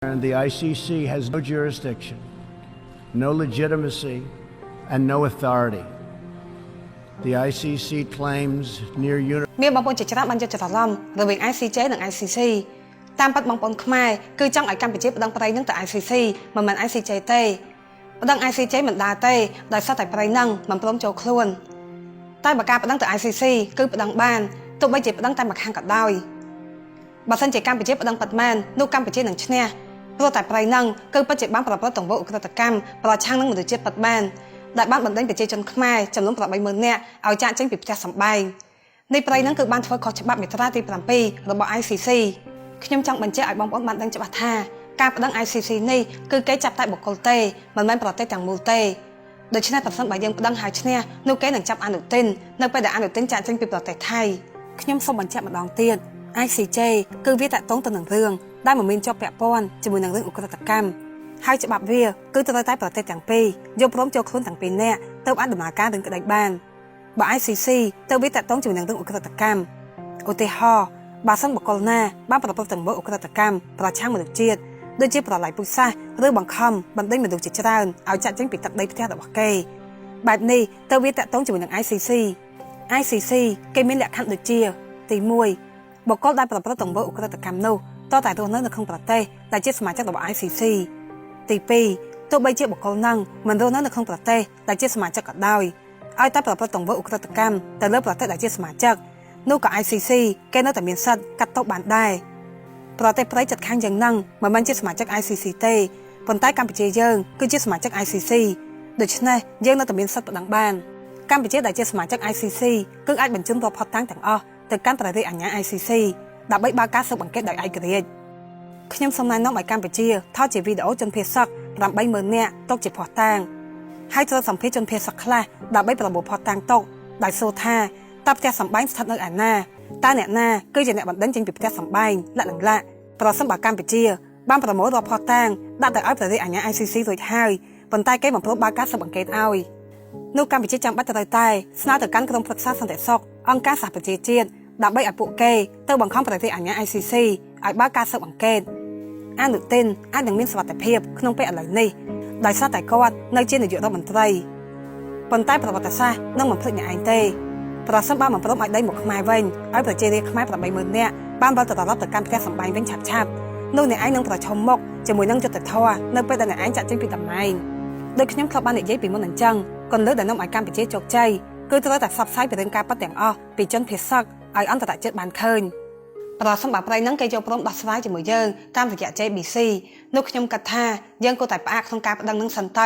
And the ICC has no jurisdiction, no legitimacy, and no authority. The ICC claims near មានបងប្អូនជាច្រើនបានយកច្រឡំរវាង ICJ និង ICC តាមពិតបងប្អូនខ្មែរគឺចង់ឲ្យកម្ពុជាប្តឹងប្រៃនឹងទៅ ICC មិនមែន ICJ ទេប្តឹង ICJ មិនដើរទេដោយសារតែប្រៃនឹងមិនព្រមចូលខ្លួនតែបើការប្តឹងទៅ ICC គឺប្តឹងបានទោះបីជាប្តឹងតែម្ខាងក៏ដោយបើសិនជាកម្ពុជាប្តឹងពិតមែននោះកម្ពុជានឹងឈ្នះព្រោះតែប្រៃនឹងគឺពិតជាបានប្រព្រឹត្តទង្វើឧក្រិដ្ឋកម្មប្រឆាំងនឹងមនុស្សជាតិពិតមែនដែលបានបណ្ដេញប្រជាជនខ្មែរចំនួន80,000នាក់ឲ្យចាកចេញពីផ្ទះសម្បែង នៃប្រៃហ្នឹងគឺបានធ្វើខុសច្បាប់មាត្រាទី7របស់ ICC ខ្ញុំចង់បញ្ជាក់ឲ្យបងប្អូនបានដឹងច្បាស់ថាការប្តឹង ICC នេះគឺគេចាប់តែបុគ្គលទេមិនមែនប្រទេសទាំងមូលទេដូច្នេះប្រសិនបើយើងប្តឹងហើយឈ្នះនោះគេនឹងចាប់អនុទិននៅពេលដែលអនុទិនចាកចេញពីប្រទេសថៃខ្ញុំសូមបញ្ជាក់ម្ដងទៀត ICJ គឺវាតាក់ទងទៅនឹងរឿងដែលមិនមានជាប់ពាក់ព័ន្ធជាមួយនឹងរឿងឧក្រិដ្ឋកម្មហើយច្បាប់វាគឺត្រូវតែប្រទេសទាំងពីរយល់ព្រមចូលខ្លួនទាំងពីរនាក់ទៅអាចដំណើរការរឿងក្តីបាន បើ ICC ទៅវាតាក់ទងជាមួយនឹងរឿងឧក្រិដ្ឋកម្មឧទាហរណ៍បើសិនបុគ្គលណាបានប្រព្រឹត្តទង្វើឧក្រិដ្ឋកម្មប្រឆាំងមនុស្សជាតិដូចជាប្រល័យពូជសាសន៍ឬបង្ខំបណ្ដេញមនុស្សជាច្រើនឲ្យចាក់ចេញពីទឹកដីផ្ទះរបស់គេបែបនេះទៅវាតាក់ទងជាមួយនឹង ICC ICC គេមានលក្ខខណ្ឌដូចជាទី1បុគ្គលដែលប្រព្រឹត្តទង្វើឧក្រិដ្ឋកម្មនោះតើតែរស់នៅនៅក្នុងប្រទេសដែលជាសមាជិករបស់ ICC ទី2ទោះបីជាបុគ្គលនឹងមិនរស់នៅនៅក្នុងប្រទេសដែលជាសមាជិកក៏ដោយឲ្យតែប្រព្រឹត្តទង្វើឧក្រិដ្ឋកម្មទៅលើប្រទេសដែលជាសមាជិកនោះក៏ ICC គេនៅតែមានសិទ្ធិកាត់ទោសបានដែរប្រទេសប្រៃចិត្តខាងយ៉ាងហ្នឹងមិនមែនជាសមាជិក ICC ទេប៉ុន្តែកម្ពុជាយើងគឺជាសមាជិក ICC ដូច្នេះយើងនៅតែមានសិទ្ធិប្តឹងបានកម្ពុជាដែលជាសមាជិក ICC គឺអាចបញ្ជូនរាល់ភស្តុតាងទាំងអស់ទៅកាន់ព្រះរាជអាជ្ញា ICC ដើម្បីបើកការស៊ើបអង្កេតដោយឯករាជ្យខ្ញុំសូមណែនាំឲ្យកម្ពុជាថតជាវីដេអូជនភៀសសឹក80,000នាក់ទុកជាភស្តុតាងហើយត្រូវសម្ភាសជនភៀសសឹកខ្លះដើម្បីប្រមូលភស្តុតាងទុកដោយសួរថាតើផ្ទះសម្បែងស្ថិតនៅឯណាតើអ្នកណាគឺជាអ្នកបណ្ដេញចេញពីផ្ទះសម្បែងលក្ខណៈប្រសិនបើកម្ពុជាបានប្រមូលរាល់ភស្តុតាងដាក់ទៅឲ្យព្រះរាជអាជ្ញា ICC រួចហើយប៉ុន្តែគេមិនព្រមបើកការស៊ើបអង្កេតឲ្យនោះកម្ពុជាចាំបាច់ត្រូវតែស្នើទៅកាន់ក្រុមប្រឹក្សាសន្តិសុខអង្គការសហប្រជាជាតិដើម្បីឲ្យពួកគេទៅបង្ខំព្រះរាជអាជ្ញា ICC ឲ្យបើកការស៊ើបអង្កេតអនុទិនអាចនឹងមានសុវត្ថិភាពក្នុងពេលឥឡូវនេះដោយសារតែគាត់នៅជានាយករដ្ឋមន្ត្រីប៉ុន្តែប្រវត្តិសាស្ត្រនឹងមិនភ្លេចអ្នកឯងទេប្រសិនបើមិនព្រមឲ្យដីមកខ្មែរវិញឲ្យប្រជារាស្ត្រខ្មែរ80,000នាក់បានវិលត្រឡប់ទៅកាន់ផ្ទះសម្បែងវិញឆាប់ឆាប់នោះអ្នកឯងនឹងប្រឈមមុខជាមួយនឹងយុត្តិធម៌នៅពេលដែលអ្នកឯងចាក់ចេញពីតំណែងដោយខ្ញុំធ្លាប់បាននិយាយពីមុនអញ្ចឹងគន្លឹះដែលនាំឲ្យកម្ពុជាជោគជ័យគឺត្រូវតែផ្សព្វផ្សាយពីរឿងការពិតទាំងអស់ពីជនភៀសសឹកឲ្យអន្តរជាតិបានឃើញប្រសិនបើប្រៃហ្នឹងគេយកព្រមដោះស្រាយជាមួយយើងតាមរយៈ JBC នោះខ្ញុំគិតថាយើងគួរតែផ្អាកក្នុងការប្តឹងនឹងសិនទៅ។